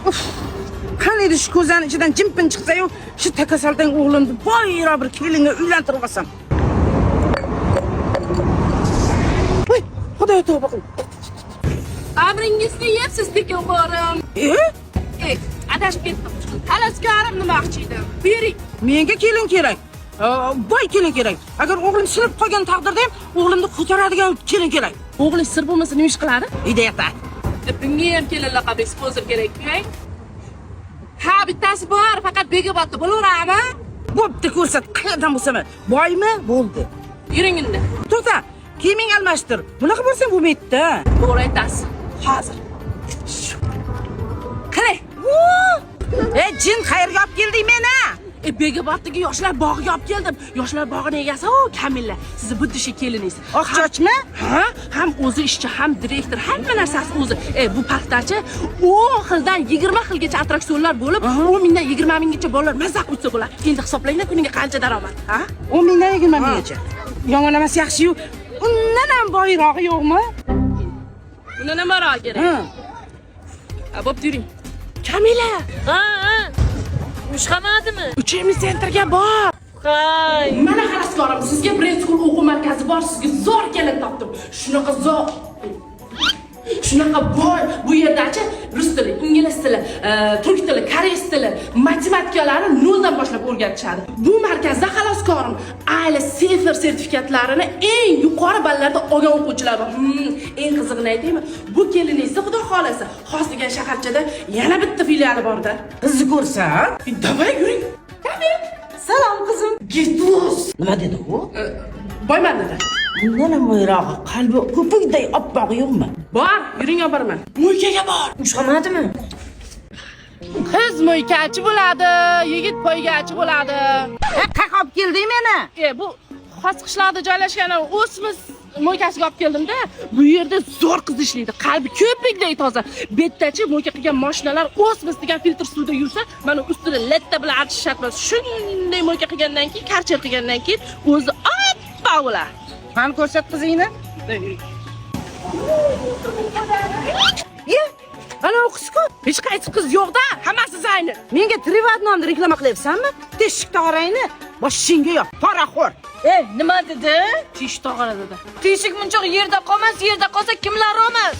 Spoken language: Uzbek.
Uf, qani edi shu ko'zani ichidan jimpin chiqsa-yu, shu takasaltang o'g'limni boyroq bir kelinga uylantirib olsam. Voy, Xudoyo, tavba qil. Amringizni yebsiz, tekinxo'rim. E? Ey, adashib ketdim. Xaloskorim demoqchi edim. Buyuring. Menga kelin kerak. Boy kelin kerak. Agar o'g'lim sinib qolgan taqdirda ham o'g'limni ko'taradigan kelin kerak. O'g'li sir bo'lmasa nima ish qiladi? Uyda yotadi. Bunga ham kelin laqabli sponsor kerak-ku. Ha, bittasi bor, faqat Bekobodda bo'laveradimi? Bo'pti, ko'rsat, qayerdan bo'lsam, boymi? Bo'ldi. Yuring endi. To'xta, kiyiming almashtir. Bunaqa bo'lsang bo'lmaydi-da. To'g'ri aytasiz. Hozir. Qarang. E, jin, qayerga olib kelding meni? Bekoboddagi yoshlar bog'iga olib keldim. Yoshlar bog'ini egasi o Kamilla. Sizni buddishi keliningiz. Oqchochmi? Ha, ham o'zi ishchi, ham direktor, hamma narsasi o'zi. Bu parkdachi 10 xildan 20 xilgacha attraksionlar bo'lib, 10 mingdan 20 minggacha bolalar maza qilib o'tsa bo'ladi. Endi hisoblanglar, kuniga qancha daromad, ha? 10 mingdan 20 minggacha. Yomon emas, yaxshi-yu. Undan ham boyrog'i yo'qmi? Unda nimaroq kerak? Ha. Ha, bo'pti, yuring. Kamila, Ha, ha. Ushqamadimi? Учебный центр ga bor. Hay. Mana, xaloskorim, sizga Brain School o'quv markazi bor, sizga zo'r kelin topdim. Shunaqa zo'r, shunaqa boy. Bu yerdachi rus tili, ingliz tili, turk tili, koreys tili, matematikalarni noldan boshlab o'rgatishadi. Bu markazda, xaloskorim, IELTS, CEFR sertifikatlarini eng yuqori ballarda olgan o'quvchilar bor. Eng qizig'ini aytaymi? Bu keliningizni, xudo xohlasa, Xos degan shaharchada yana bitta filiali borda. Qizni ko'rsat. Давай, yuring. Salom, qizim. Get lost. Nima dedi u? Boyman dedi. Bundan ham boyrog'i, qalbi ko'pikday oppog'i yo'qmi? Bor, yuring, olib boraman. Mo'ykaga bor. Ushqamadimi? Qiz mo'ykachi bo'ladi, yigit poygachi bo'ladi. E, qayerga olib kelding meni? Bu Xos qishloqda joylashgan o'smiz mo'ykasiga olib keldimda. Bu yerda zo'r qiz ishlaydi. Qalbi ko'pikdek toza. Bu yerdachi mo'yka qilgan mashinalar o'smiz degan filtr suvda yursa, mana ustida latta bilan artish shart emas. Shunday mo'yka qilgandan keyin, karcher qilgandan keyin o'zi oppoq bo'ladi. Qani, ko'rsat qizingni. Ye, ana u qiz-ku. Hech qaysi qiz yo'qda, hammasi Zaynab. Menga три в одном ni reklama qilyapsanmi? Teshik tog'orangni boshingga yop, poraxo'r. E, nima dedi? Teshik tog'ora dedi. Teshik munchoq yerda qolmas, yerda qolsa kimlar olmas?